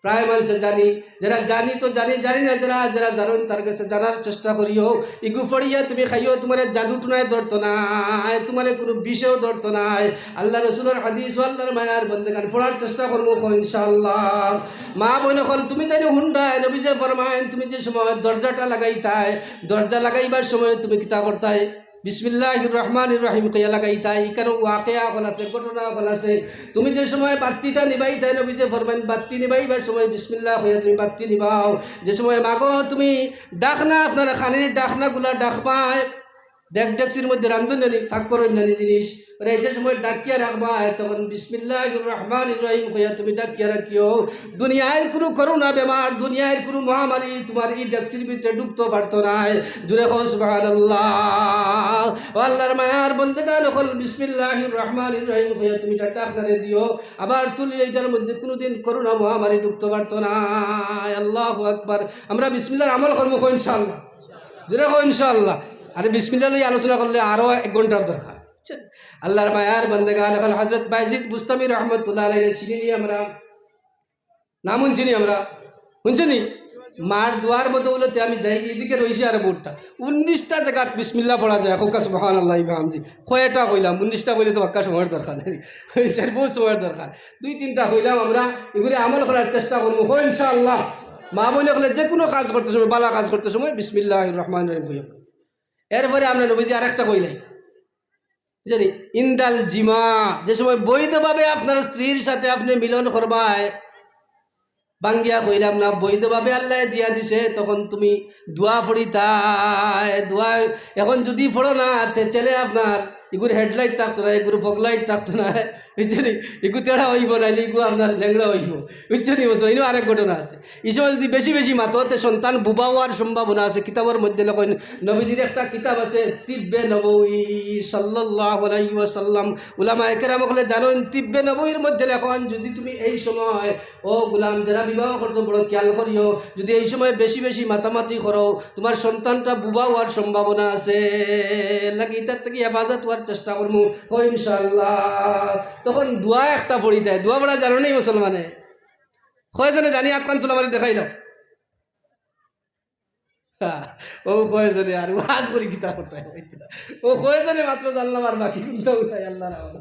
প্রায় মানষে জানি, যেরা জানি তো জানি, জানি না যেরা, যেরা জানইন তার গেছে জানার চেষ্টা করিও। ইগু পড়িয়া তুমি খাইও, তুমারে জাদু টুনায় ধরতো নায়, তুমারে কুনু বিষেও ধরতো নায়। আল্লার রসুলর হাদিস ও আল্লার মায়ার বন্দেগান পড়ার চেষ্টা করমু কও ইনশাআল্লাহ। মা বইন অকল, তুমি তাইন হুনরায়, নবীজিয়ে ফরমাইন, তুমি যে সময় দরজাটা লাগাইতায়, দরজা লাগাইবার সময় তুমি কিতা করতায়? বিসমিল্লাহির রহমানির রহিম কইয়া লাগাইতায়। ইখানো ওয়াকিয়া অকল আছে, ঘটনা অকল আছে। তুমি যে সময় বাত্তিটা নিবাইতায়, নবীজিয়ে ফরমাইন, বাত্তি নিবাইবার সময় বিসমিল্লাহ কইয়া তুমি বাত্তি নিবাও। যে সময় মাগো তুমি ঢাকনা, আপনার খানির ঢাকনাগুলা ঢাকবায়, ডেক-, ডেকচির মধ্যে রান্ধইন না নি, ফাঁক করইন না নি জিনিস। ওরা এই যে সময় ঢাকিয়া রাখবায়, তখন বিসমিল্লাহির রহমানির রহিম কইয়া তুমি ঢাকিয়া রাখিও। দুনিয়ার কুনু করোনা বেমার, দুনিয়ার কুনু মহামারী তুমার ই ডেকচির ভিতরে ঢুকতো পারতো নায়। জুরে কও সুবহানাল্লাহ। ও আল্লার মায়ার বন্দেগান অকল, বিসমিল্লাহির রহমানির রহিম কইয়া তুমি ইটা ঢাকনারে দিও। আবার তুলি, ইটার মধ্যে কুনুদিন করোনা মহামারী ঢুকতো পারতো নায়। আল্লাহু আকবার। আমরা বিসমিল্লাহর আমল করমু কও ইনশাআল্লাহ। জুরে কও ইনশাআল্লাহ। আরে বিসমিল্লাহ লইয়া আলোচনা করলে আরো এক ঘন্টার দরকার। আল্লার মায়ার বন্দেগান অকল, হযরত বায়েজিদ বুস্তামি রহমতুল্লাহ আলাইহি চিনি নি আমরা? নাম হুনছি নি আমরা? হুনছি নি? মার দোয়ার বদৌলতে আমি যাই, এদিকে রইছে আরো বউতটা। উনিশটা জাগাত বিসমিল্লাহ পড়া যায়। কউক্কা সুবহানাল্লাহি বিহামদি। কয়টা কইলাম? উনিশটা কইলে তো বাক্কা সময়র দরকার নাই। চাইর বউত সময়র দরকার। দুই তিনটা কইলাম আমরা, ইগুরে আমল করার চেষ্টা করমু কও ইনশাআল্লাহ। মা বইন অকলে যে কুনু কাজ করতে সময়, বালা কাজ করতে সময় বিসমিল্লাহির রহমানির রহিম কইয়া। এরপরে আমরা নবীজি আরেকটা কইলাই, জানি, ইনদাল জিমা, যে সময় বৈধভাবে আপনার স্ত্রীর সাথে আপনে মিলন করবায়, ভাঙ্গিয়া কইলাম না, বৈধভাবে আল্লায় দিয়া দিছে, তখন তুমি দোয়া পড়িতায়। দোয়া এখন যুদি পড়ো না, তে ছেলে আপনার ইগুর headlight থাকতো না, ইগুর fog light থাকতো না, বুঝছো নি? ইগু তেড়া অইবো, নাইলে ইগু আপনার লেংড়া অইবো, বুঝছো নি? বুঝছো, ইনো আরেক ঘটনা আছে। ই সময় যুদি বেশি বেশি মাতো, তে সন্তান বুবা অওয়ার সম্ভাবনা আছে। কিতাবর মধ্যে লেখইন, নবীজির একটা কিতাব আছে, তিব্বে নববী সাল্লাল্লাহু আলাইহি ওয়াসাল্লাম। উলামায়ে কেরাম অকলে জানইন, তিব্বে নববীর মধ্যে লেখইন, যুদি তুমি এই সময়, ও গোলাম, যেরা বিবাহ করছো, বড় খেয়াল করিও, যুদি এই সময় বেশি বেশি মাতামাতি করো, তুমার সন্তানটা বুবা অওয়ার সম্ভাবনা আছে। লাগি ইতার থাকি হেফাজত অওয়ার চেষ্টা করমু, কও ইনশাআল্লাহ। তখন দোয়া একটা পড়িতায়, দোয়া পড়া জানো নি মুসলমানে? কয়জনে জানি আত খান তুলা মারি দেখাইলাও। হ্যাঁ, ও কয়জনে আর ওয়াজ করি কিতা করতে হয়? ও কয়জনে মাত্র জানলাম আর বাকি কোনটাও নাই, আল্লাহ রাখো।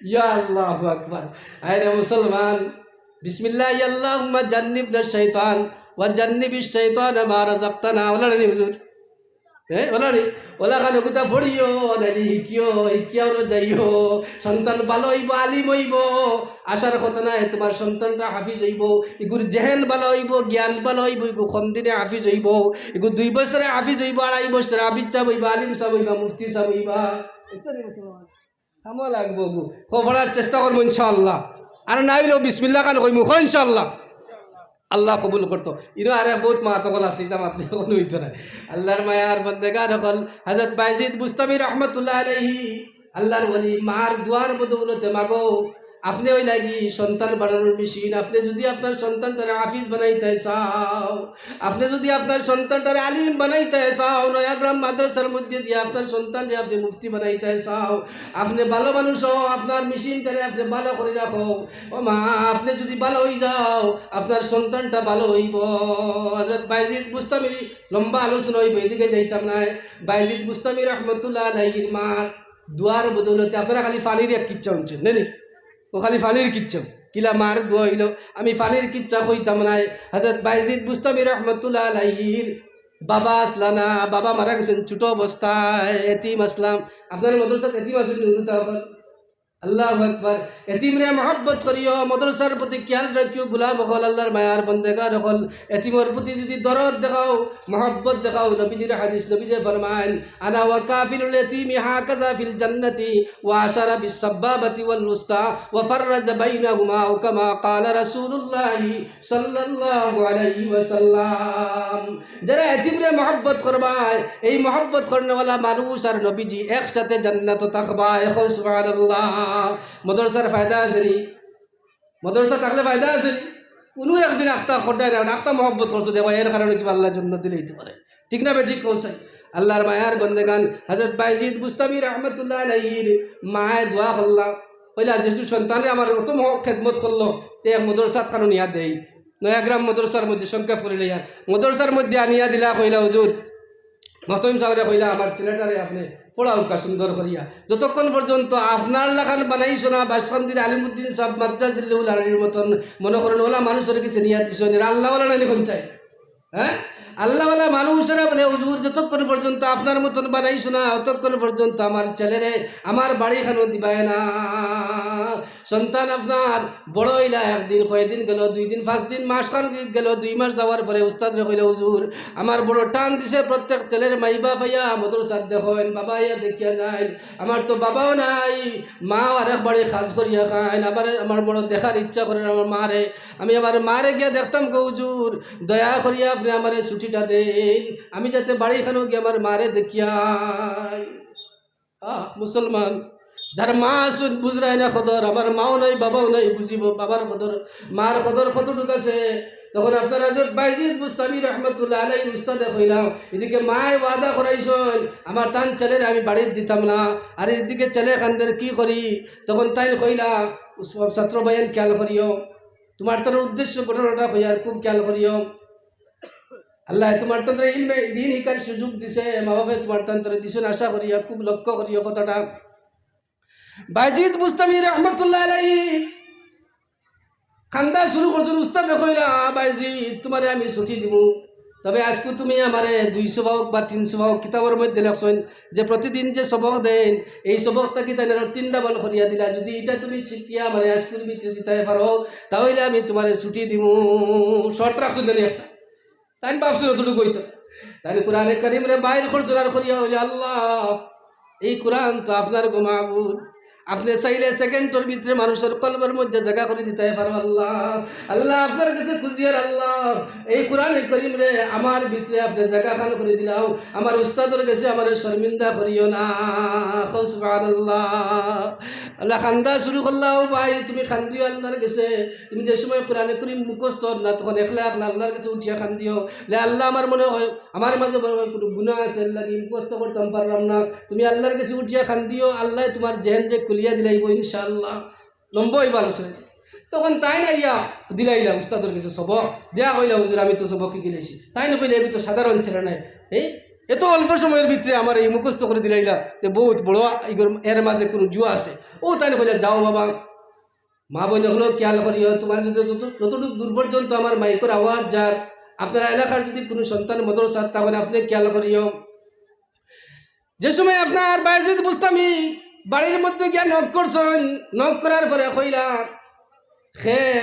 ইয়া আল্লাহু আকবার। আয় রে মুসলমান, বিসমিল্লাহ আল্লাহুম্মা জান্নিবনা শাইতান ওয়া জান্নিবিশ শাইতানা মা রাযাকতানা। ওলা নি হুজুর? হ্যাঁ, ওলা নি? ওলা খান ওগুতা পড়িও, নাইলে হিকিও, হিকিয়াও না যাইও। সন্তান ভালো অইবো, আলিম অইবো। আশার কথা নাই, তোমার সন্তানটা হাফিজ অইবো। ইগুর জেহেন ভালো অইবো, জ্ঞান ভালো অইবো, ইগু কম দিনে হাফিজ অইবো। ইগু দুই বছরে হাফিজ অইবো, আড়াই বছরে হাফিজ সাব অইবা, আলিম সাব অইবা, মুফতি সাব অইবা। বুঝছো নি মুসলমান? কামো লাগবো গু। কো পড়ার চেষ্টা করমু ইনশাআল্লাহ। আর না অইলেও বিসমিল্লাহ খান কইমু, কো ইনশাআল্লাহ। আল্লাহ কবুল করতো। ইনো আরে বহুত মাত অকল আছে, ইতা মাত দিয়া কুনু অইতো নায়। আল্লাহর মায়ার বন্দেগান অকল, হযরত বায়েজিদ বুস্তামি রহমতুল্লাহ আলাইহি, আল্লাহর ওলি, মার দোয়ার বদৌলতে মাগো, আপনে অইলা গি সন্তান বানানোর মেশিন। আপনে যুদি আপনার সন্তানটারে হাফিজ বানাইতায় চাও, আপনে যুদি আপনার সন্তানটারে আলিম বানাইতায় চাও, নয়াগ্রাম মাদ্রাসার মধ্যে দিয়া আপনার সন্তানরে আপনে মুফতি বানাইতায় চাও, আপনে ভালো মানুষ অও, আপনার মেশিনটারে আপনে ভালো করি রাখো। ও মা, আপনে যুদি ভালো অই যাও, আপনার সন্তানটা ভালো অইবো। হযরত বায়েজিদ বুস্তামি, লম্বা আলোচনা অইবো, এদিকে যাইতাম নায়। বায়েজিদ বুস্তামি রহমতুল্লাহ আলাইহির মার দোয়ার বদৌলতে আপনারা খালি পানির এক কিচ্ছা হুনছইন, নানি? ও খালি পানির কিচ্ছা। কিলা মার দোয়া অইলো, আমি পানির কিচ্ছা কইতাম নায়। হযরত বায়েজিদ বুস্তামি রহমতুল্লাহ আলাইহির বাবা আছলা না, বাবা মারা গেছইন ছোট অবস্থায়, এতিম আছলাম। আপনারা মাদ্রাসাত এতিম আছইন নি, হুরুতা অকল? আল্লাহু আকবার। এতিমরে মহব্বত করিও, মাদ্রাসার প্রতি খিয়াল রাখিও, গোলাম অকল, আল্লাহর মায়ার বন্দেগান অকল। এতিমর প্রতি যুদি দরদ দেখাও, মহব্বত দেখাও, নবীজির হাদিস, নবীজি ফরমাইন, "আনা ওয়া কাফিলুল ইয়াতিমি হাকাযা ফিল জান্নাতি", ওয়া আশারা বিস সাব্বাবাতি ওয়াল উস্তা, ওয়া ফাররাজা বাইনাহুমা, আও কামা ক্বালা রাসূলুল্লাহি সাল্লাল্লাহু আলাইহি ওয়াসাল্লাম। যারা এতিমরে মহব্বত করবায়, এই মহব্বত করনেওয়ালা মানুষ আর নবীজি একসাথে জান্নাতো থাকবায়। কও সুবহানাল্লাহ। মাদ্রাসার ফায়দা আছে নি? মাদ্রাসা থাকলে ফায়দা আছে নি? কুনু একদিন আখতা খোদায় না, আখতা মহব্বত করছো, দেখবা এর কারণে কিবা আল্লাহ জান্নাত দিলাইতে পারে। ঠিক না বেঠিক কও চাই? আল্লাহর মায়ার বন্দেগান, হযরত বায়েজিদ বুস্তামি রহমতুল্লাহ আলাইহির মায়ে দোয়া করলা, কইলা, "যেহেতু সন্তানরে আমার অত মহ-, খেদমত করলো, তে এক মাদ্রাসাত খানো নিয়া দেই।" নয়াগ্রাম মাদ্রাসার মধ্যে সংক্ষেপ করিলে ইয়ার মাদ্রাসার মধ্যে আনিয়া দিলা, কইলা, "হুজুর, মাতইম সাবরে কইলা, আমার ছেলেটারে আপনে পড়াউক্কা সুন্দর করিয়া। যতক্ষণ পর্যন্ত আপনার লাখান বানাইছো না, বাসকান্দির আলিমুদ্দিন সাব মাদ্দাজিল্লাহুল আলির মতন মনে করেন ওলা মানুষর গেছে নিয়া দিছো নি, আল্লাহওয়ালা নানি কোন চাই?" হ্যাঁ? আল্লাহওয়ালা মানুষরা বলে, "হুজুর, যতক্ষণ পর্যন্ত আপনার মতন বানাইছো না, অতক্ষণ পর্যন্ত আমার ছেলেরে আমার বাড়ি খানো দিবায় না।" সন্তান আপনার বড় অইলা, একদিন, কয়দিন গেল, দুই দিন, পাঁচ দিন, মাস খান গেল, দুই মাস যাওয়ার পরে উস্তাদরে কইলা, "হুজুর, আমার বড় টান দিছে, প্রত্যেক ছেলের মাই বাপ আইয়া মাদ্রাসাত দেখইন, বাবা আইয়া দেখিয়া যাইন, আমার তো বাবাও নাই, মাও আরেক বাড়ি কাজ করিয়া খাইন, আমার, আমার বড় দেখার ইচ্ছা করের আমার মারে, আমি আমার মারে গিয়া দেখতাম গো হুজুর, দয়া করিয়া আপনে আমারে ছুটিটা দেইন, আমি যাতে বাড়ি খানো গিয়া আমার মারে দেখিয়া আই।" আহ, মুসলমান, যার মা আছইন বুঝরায় না কদর, আমার মাও নাই, বাবাও নাই, বুঝিবো বাবার কদর, মার কদর কতটুক আছে। তখন আপনার হযরত বায়েজিদ বুস্তামি রহমতুল্লাহ আলাইহির উস্তাদে কইলা, এদিকে মায়ে ওয়াদা করাইছইন, আমার তান ছেলেরে আমি বাড়িত দিতাম না, আর এদিকে ছেলে কান্দের, কি করি? তখন তাইন কইলা, উস-, ছাত্র ভাইয়াইন খেয়াল করিও, তোমার তান উদ্দেশ্য ঘটনাটা কইয়ার, খুব খেয়াল করিও। আল্লায় তোমার তান্তরে ইলমে দ্বীন হিকার সুযোগ দিছে, মা বাপে তোমার তান্তরে দিছইন, আশা করিয়া খুব লক্ষ্য করিও কথাটা। বায়েজিদ বুস্তামি রহমতুল্লাহ আলাইহি কান্দা শুরু করছইন, উস্তাদে কইলা, "বায়েজিদ, তোমারে আমি ছুটি দিমু, তবে আইজকু তুমি আমারে দুই সবক বা তিন সবক", কিতাবর মধ্যে লেখছইন যে প্রতিদিন যে সবক দেইন, এই সবক থাকি তাইন আরো তিন ডাবল করিয়া দিলা, যদি ইটা তুমি শিখিয়া আমারে আইজকুর ভিতরে দিতায় পারো, তাইলে আমি তোমারে ছুটি দিমু। শর্ত রাখছইন জানি একটা। তাইন ভাবছইন অতটুকু অইতো। তাইন কোরআনে করিমরে বাইর করছইন আর করিয়া কইলা, "আল্লাহ, এই কোরআন তো আপনার গো মাবুদ, আপনে চাইলে সেকেন্ডর ভিতরে মানুষর কলবর মধ্যে জাগা করি দিতায় পারো আল্লাহ। আল্লাহ, আপনার গেছে খুজিয়ার আল্লাহ, এই কোরআনে করিমরে আমার ভিতরে আপনে জাগা খান করি দিলাও, আমার উস্তাদর গেছে আমারে শর্মিন্দা করিও না।" কও সুবহানাল্লাহ। আল্লাহ কান্দা শুরু করলা, "ও ভাই, তুমি কান্দিও আল্লাহর গেছে, তুমি যে সময় কোরআনে করিম মুখস্থ অর না, তখন একলা একলা আল্লাহর গেছে উঠিয়া কান্দিও, লে আল্লাহ, আমার মনে হয় আমার মাঝে মনে হয় কোনো গুনাহ আছে, এর লাগি মুখস্থ করতাম পারলাম না। তুমি আল্লাহর গেছে উঠিয়া কান্দিও, আল্লায় তোমার জেহেনরে খুলিয়া দিলাইবো ইনশাআল্লাহ।" লম্বা অইবার আছে। তো তখন তাইন আইয়া দিলাইলা উস্তাদর গেছে সবক, দিয়া কইলা, "হুজুর, আমি তো সবক শিখিলাইছি।" তাইন কইলা, "এগু তো সাধারণ ছেলে নায়, এই এত অল্প সময়র ভিতরে আমারে এই মুখস্থ করি দিলাইলা, তে বউত বড়, ইগর, এর মাঝে কুনু জুয়া আছে।" অউ তাইন কইলা, "যাও বাবা।" মা বইন অকল খিয়াল করিও, তুমার যদি যত-, যতটুক দূর পর্যন্ত আমার মাইকর আওয়াজ যার, আপনারা এলাকার যদি কুনু সন্তান মাদ্রাসাত থাকইন, আপনে খিয়াল করিও। যে সময় আপনার বায়েজিদ বুস্তামি বাড়ির মধ্যে গিয়া knock করছইন, knock করার পরে কইলা, "কে?"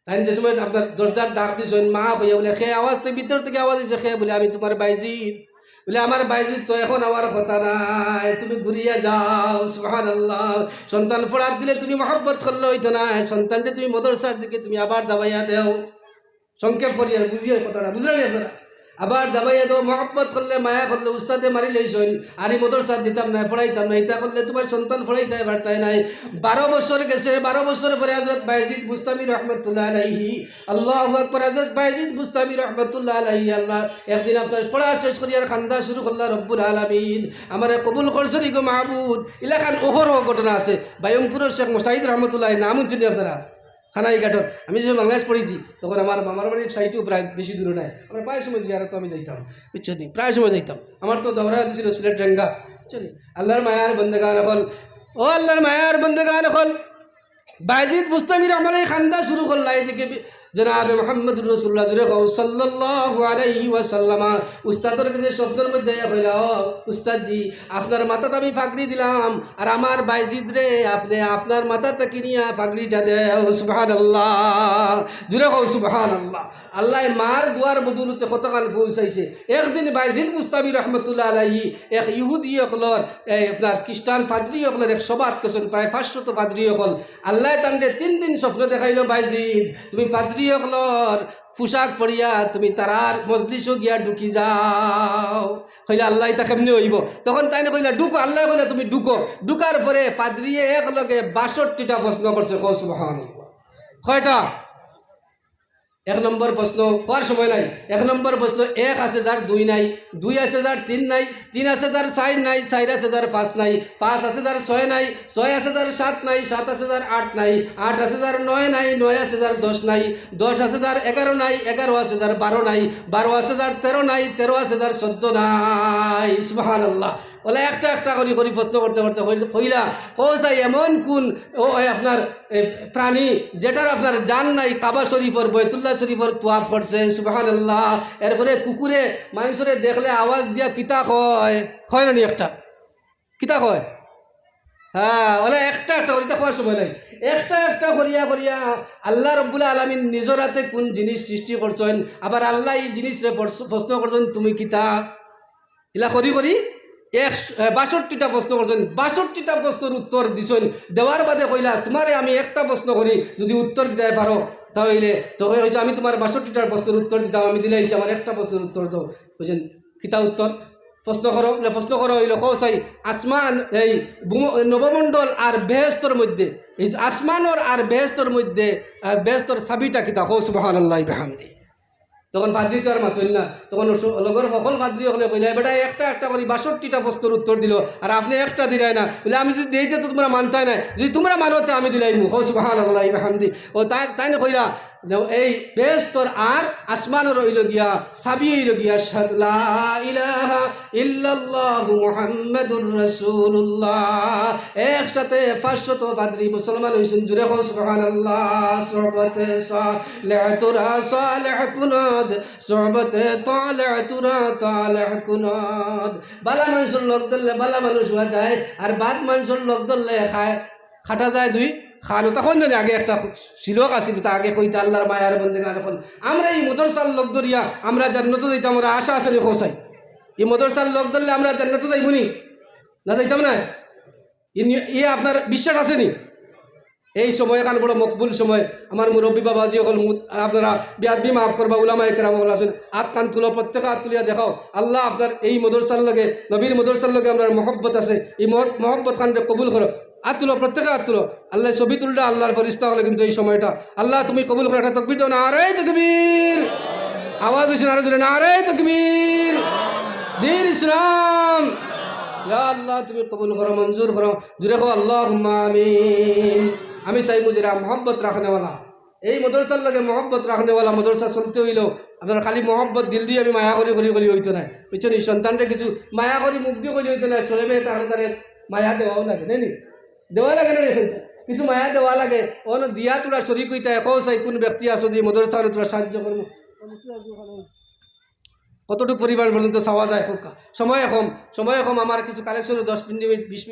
তাইন যে সময় আপনার দরজার ডাক দিছইন, মা কইয়া বলে, "কে?" আওয়াজ তো ভিতর থাকি আওয়াজ অইছে, "কে?" বলে, "আমি তুমার বায়েজিদ।" বলে, "আমার বায়েজিদ তো এখন আওয়ার কথা নায়, তুমি ঘুরিয়া যাও।" সুবহানাল্লাহ। সন্তান পড়াত দিলে তুমি মহব্বত করলে অইতো নায়, সন্তানরে তুমি মাদ্রাসার দিকে তুমি আবার দাবাইয়া দেও। সংক্ষেপ করি আর বুঝিয়ে কথাটা, বুঝলেন নি আপনারা? আবার দাবাইয়া দেও, মহব্বত করলে, মায়া করলে, উস্তাদে মারিলাইছইন, আর ই মাদ্রাসাত দিতাম নায়, পড়াইতাম নায়, ইতা করলে তুমার সন্তান পড়াইতায় পারতায় নায়। বারো বছর গেছে, বারো বছর পরে হযরত বায়েজিদ বুস্তামি রহমতুল্লাহ আলাইহি, আল্লাহু আকবার, হযরত বায়েজিদ বুস্তামি রহমতুল্লাহ আলাইহি, আল্লাহ, একদিন আপনার পড়া শেষ করিয়া কান্দা শুরু করলা, "রব্বুল আলামিন, আমারে কবুল করছনি গো মাবুদ।" ইলাখান অহরহ ঘটনা আছে। বায়ুমপুরর শেখ মুসাইদ রহমতুল্লাহ, নাম হুনছনি আপনারা? কানাইঘাটর। আমি যে বাংলাদেশ পড়ছি, তখন আমার মামার বাড়ির সাইডেও প্রায় বেশি দূরে নায়, আমরা প্রায় সময় জিয়ারতো আমি যাইতাম, বুঝছনি? প্রায় সময় যাইতাম। আমার তো দাওরা দিছিল সিলেট রেঙ্গা, বুঝছনি? আল্লাহর মায়ার বন্দেগান অকল, ও আল্লাহর মায়ার বন্দেগান অকল, বায়েজিদ বুস্তামি রহমতুল্লাহ কান্দা শুরু করলা, এদিকে বি-, জনাবে মুহাম্মদুর রাসূলুল্লাহ, জুরে কও, সাল্লাল্লাহু আলাইহি ওয়াসাল্লাম, উস্তাদর গেছে স্বপ্নর মধ্যে আইয়া কইলা, "ও উস্তাদজি, আপনার মাথাত আমি পাগড়ি দিলাম, আর আমার বায়েজিদরে আপনে আপনার মাথা থাকি নিয়া পাগড়িটা দেও।" সুবহানাল্লাহ, জুরে কও, সুবহানাল্লাহ। আল্লায় মার দোয়ার বদৌলতে কতখান পৌঁছাইছে। একদিন বায়েজিদ বুস্তামি রহমতুল্লাহ আলাইহি এক ইহুদি অকলর, এই আপনার খ্রিস্টান পাদ্রী অকলর এক সভাত গেছইন, প্রায় পাঁচশত পাদ্রী অকল। আল্লায় তানরে তিন দিন স্বপ্ন দেখাইলো, "বায়েজিদ, তুমি পাদ্রী অকলর পোশাক পরিয়া তুমি তারার মজলিসো গিয়া ঢুকি যাও।" কইলা, "আল্লাহ, ইতা কেমনে অইবো?" তখন তাইন কইলা, "ঢুকো।" আল্লায় কইলা, "তুমি ঢুকো।" ঢুকার পরে পাদ্রিয়ে এক লগে বাষট্টিটা প্রশ্ন করছে। কও সুবহানাল্লাহ। কয়টা? এক নম্বর প্রশ্ন, কওয়ার সময় নাই। এক নম্বর প্রশ্ন, এক আছে যার দুই নাই, দুই আছে যার তিন নাই, তিন আছে যার চাইর নাই, চাইর আছে যার পাঁচ নাই, পাঁচ আছে যার ছয় নাই, ছয় আছে যার সাত নাই, সাত আছে যার আট নাই, আট আছে যার নয় নাই, নয় আছে যার দশ নাই, দশ আছে যার এগারো নাই, এগারো আছে যার বারো নাই, বারো আছে যার তেরো নাই, তেরো আছে যার চোদ্দ নাই। সুবহানাল্লাহ। অলা একটা একটা করি করি প্রশ্ন করতে করতে কইল-, কইলা, "কও চাই এমন কুন ও, এই আপনার, এই প্রাণী যেটার আপনার জান নাই, কাবা শরীফর, বয়তুল্লাহ শরীফর তোয়াফ করছে?" সুবহানাল্লাহ। এরপরে কুকুরে মানষরে দেখলে আওয়াজ দিয়া কিতা কয়, কয় না নি একটা? কিতা কয়? হ্যাঁ, অলা একটা একটা করি, ইতা কওয়ার সময় নাই। একটা একটা করিয়া করিয়া আল্লাহ রব্বুল আলামিন নিজর হাতে কুন জিনিস সৃষ্টি করছইন, আবার আল্লায় ই জিনিসরে প্রশ্ন, প্রশ্ন করছইন, "তুমি কিতা?" ইলা করি করি এক, এ, বাষট্টিটা প্রশ্ন করছইন, বাষট্টিটা প্রশ্নর উত্তর দিছইন। দেওয়ার বাদে কইলা, "তুমারে আমি একটা প্রশ্ন করি, যুদি উত্তর দিতায় পারো, তা অইলে।" তো কইছে, "আমি তুমার বাষট্টিটার প্রশ্নর উত্তর দিতাম, আমি দিলাইছি, আমার একটা প্রশ্নর উত্তর দেও।" কইছইন, "কিতা উত্তর?" প্রশ্ন করো, বলে, "প্রশ্ন করো অইলো, কও চাই, আসমান, এই ভূম-, নবমণ্ডল আর বেহেস্তর মধ্যে, এই আসমানর আর বেহেস্তর মধ্যে, আহ, বেহেস্তর চাবিটা কিতা?" কও সুবহানাল্লাহি বিহামদি। তখন পাদ্রি তো আর মাতইন না, তখন স-, লগর হকল পাদ্রি অকলে কইলা, "এ বেটা একটা একটা করি বাষট্টিটা প্রশ্নর উত্তর দিলো, আর আপনে একটা দিলায় না।" বলে, "আমি যুদি দেই তে তো তুমরা মানতায় নায়, যুদি তুমরা মানো তে আমি দিলাইমু।" কও সুবহানাল্লাহি বিহামদি। ও তাই, তাইন কইলা, "এই বেহেস্তর আর আসমানর অইলো গিয়া চাবি অইলো গিয়া শাহাদাত লা ইলাহা ইল্লাল্লাহু মুহাম্মাদুর রাসূলুল্লাহ।" একসাথে পাঁচশত পাদ্রি মুসলমান অইছইন। জুরে কও সুবহানাল্লাহ। সুহবতে সালেহ তুরা সালেহ কুনাদ, সুহবতে তালেহ তুরা তালেহ কুনাদ। বালা মানষর লগ ধরলে বালা মানুষ অওয়া যায়, আর বাদ মানষর লগ ধরলে খায়, কাটা যায় দুই কান। অতা কইন না নি, আগে একটা শিলক আছিল, তা আগে কইতা, আল্লাহর মায়ার বন্দেগান অকল। আমরা ই মাদ্রাসার লগ ধরিয়া আমরা জান্নাতো যাইতাম, আমরা আশা আছে নি কও চাই? ই মাদ্রাসার লগ ধরলে আমরা জান্নাতো যাইমু নি? না যাইতাম না? ই নি-, ই আপনার বিশ্বাস আছে নি? এই সময়খান বড় মকবুল সময়। আমার মুরব্বি বাবাজি অকল মুত-, আপনারা বেয়াদবি মাফ করবা, উলামায়ে কেরাম অকল আছইন, আতখান তুলো, প্রত্যেকে আত তুলিয়া দেখাও। আল্লাহ আপনার এই মাদ্রাসার লগে, নবীর মাদ্রাসার লগে আমরার মহব্বত আছে, ই মহত-, মহব্বতখানরে কবুল করো। আত তুলো, প্রত্যেকে আত তুলো। আল্লাহ ছবি তুলরা, আল্লাহর ফিরিস্তা অকলে কিন্তু এই সময়টা। আল্লাহ তুমি কবুল করো। একটা তকবীর দেও, নারায়ে তকবীর। আওয়াজ অইছে নারায়ে জুরে, নারায়ে তকবীর। দ্বীন ইসলাম। ইয়া আল্লাহ তুমি কবুল করো, মঞ্জুর করো। জুরে কও আল্লাহুম্মা আমিন। আমি চাইমু যেরা মহব্বত রাখনেওয়ালা, এই মাদ্রাসার লগে মহব্বত রাখনেওয়ালা, মাদ্রাসা চলতে অইলেও আপনার খালি মহব্বত দিল দি আমি মায়া করি করি করি অইতো নায়, বুঝছইন নি? সন্তানরে কিছু মায়া করি মুখ দি কইলে অইতো নায়, সরমে তারে তারে মায়া দেওয়াও লাগে, নায় নি? দেওয়া লাগে না নি? কিছু মায়া দেওয়া লাগে। অনো দিয়া তোরা শরিক অইতা, একও চাই কোন ব্যক্তি আছো যে মাদ্রাসা অনো তোরা সাহায্য করবো। কতটুক পরিমাণ পর্যন্ত চাওয়া যায় হোক। সময় কম, সময় কম, আমার কিছু কালেকশনও দশ মিনিট, বিশ